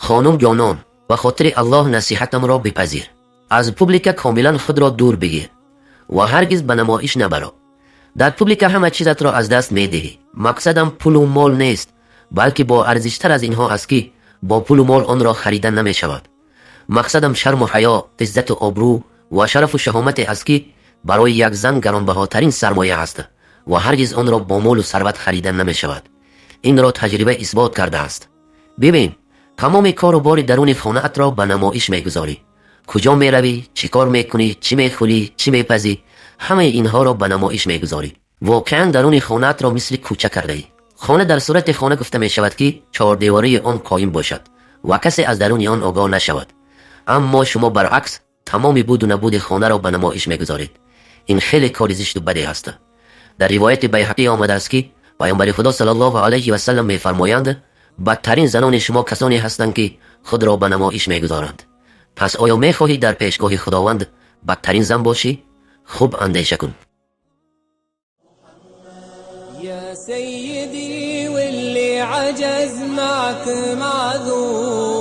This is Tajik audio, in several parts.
Хонум ҷонон, ба хотири Аллоҳ насиҳатамро бипазир. Аз публика комилан худро дур бигир ва ҳаргиз ба намоиш набаро. Дар публика ҳама чизатро аз даст медиҳӣ. Мақсадам пулу мол нест, балки боарзиштар аз инҳо аст, ки бо пулу мол онро харида намешавад. Мақсадам шарму ҳаё, иззату обрӯ ва шарафу шаҳомате аст, ки барои як зан гаронбаҳотарин сармоя аст ва ҳаргиз онро бо молу сарват харида намешавад. Инро таҷриба исбот кардааст. Бибин, тамоми кору бори даруни хонаатро ба намоиш мегузорӣ. Куҷо меравӣ, чӣ кор мекунӣ, чӣ мехӯрӣ, чӣ мепазӣ, ҳамаи инҳоро ба намоиш мегузорӣ. Воқеан даруни хонаатро мисли кӯча кардаӣ. Хона дар сурати хона гуфта мешавад, ки чордевории он қоим бошад ва касе аз даруни он огоҳ нашавад. Аммо шумо баръакс тамоми буду набуди хонаро ба намоиш мегузоред. Ин хеле кори зишту баде аст. Дар ривояти Байҳақӣ омадааст, ки Паёмбари Худо саллаллоҳу алайҳи васаллам мефармоянд: бадтарин занони шумо касоне ҳастанд, ки худро ба намоиш мегузоранд. Пас оё мехоҳӣ дар пешгоҳи Худованд бадтарин зан бошӣ? Хуб андеша кун. يا سيدي، واللي عجز معك معذور،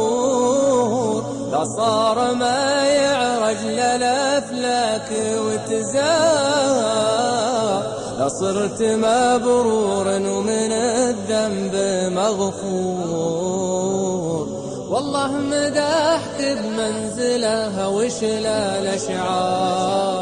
لا صار ما يعرج للأفلاك وتزار، لا صرت مبرور ومن الذنب مغفور، والله مدحك بمنزلها وشلال أشعار.